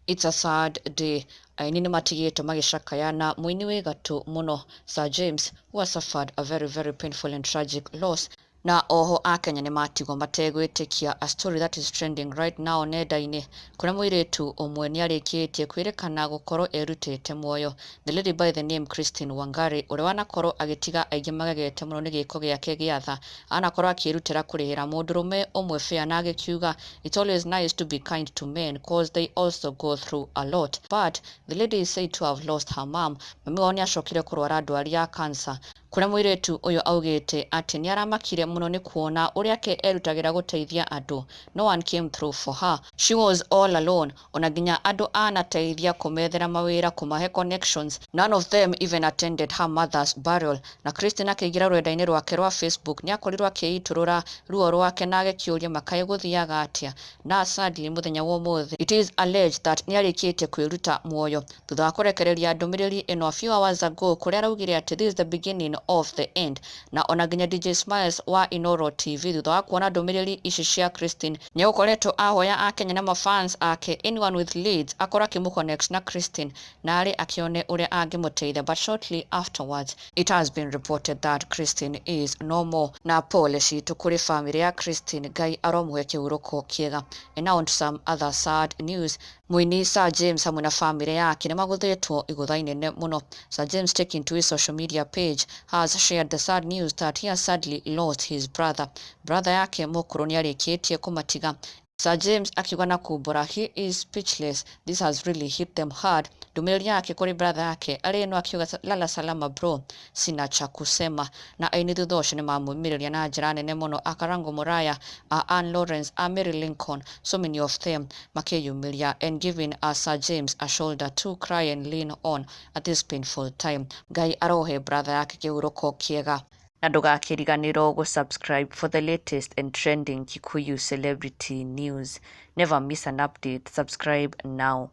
It's a sad day. Aini nĩ matigĩtwo magĩcakaya na mũini wĩ gatũ mũno Sir James, who has suffered a very very painful and tragic loss. Na oho Akenya nĩ matigwo mategwĩtĩkia a story that is trending right now nenda-inĩ, kũrĩa mũirĩtu ũmwe nĩ arĩkĩtie kwĩrĩkana gũkorwo erutĩte muoyo. The lady by the name Christine Wangari, ũrĩa wanakorwo agĩtiga aingĩ magegete mũno nĩ gĩko gĩake gĩa tha. Anakorwo akĩĩrutĩra kũrĩhĩra mũndũrũme ũmwe fare na agĩkiuga, "It's always nice to be kind to men cause they also go through a lot." But the lady is said to have lost her mom. Mami wao nĩ acokire kũrwara ndwari ya cancer, kũrĩa mũirĩtu ũyũ augĩte atĩ nĩ aramakire mũno nĩ kuona ũrĩa ke erutagĩra gũteithia andũ. No one came through for her. She was all alone. Ona nginya andũ anateithia kũmethera mawĩra, kũmahe connections, none of them even attended her mother's burial. Na Christine akĩingĩra rũrenda-inĩ rwake rwa Facebook, nĩ akorirwo akĩitũrũra ruo rwake na agĩkĩũria makaĩ gũthiaga atĩa. Na sadly, mũthenya wa ũmũthĩ, it is alleged that nĩ arĩkĩtie kwĩruta muoyo thutha wa kũrekereria ndũmĩrĩri ĩno a few hours ago, kũrĩa araugire atĩ this is the beginning of the end. Na ona nginya DJ Smiles wa Inoro TV, thutha wa kuona ndũmĩrĩri ici cia Christine, nĩ egũkoretwo ahoya Akenya na mafans ake, anyone with leads, akorwo akĩmũconnect na Christine na arĩ akĩone ũrĩa angĩmũteithia. But shortly afterwards, it has been reported that Christine is no more. Na pole citũ kũrĩ family ya Christine, Ngai aromũhe kĩhurũko kĩega. And now on to some other sad news. Mũini Sir James hamwe na family yake nĩ magũthĩtwo igũtha inene mũno. Sir James, taking to his social media page, has shared the sad news that he has sadly lost his brother. Brother yake mũkũrũ nĩ arĩkĩtie kũmatiga. Sir James akiuga na kumbũra he is speechless. This has really hit them hard. Ndũmĩrĩri yake kũrĩ brother yake arĩ ĩno, akiuga, "Lala salama bro, sina cha kusema." Na aini thutha ũcio nĩ mamumĩrĩria na njĩra nene mũno, a Karango Muraya, a Ann Lawrence, a Mary Lincoln, so many of them makĩyumĩria and giving Sir James a shoulder to cry and lean on at this painful time. Ngai arohe brother yake kĩhurũko kĩega. Na ndũgakĩriganĩrwo gũ-subscribe for the latest and trending Kikuyu celebrity news. Never miss an update. Subscribe now.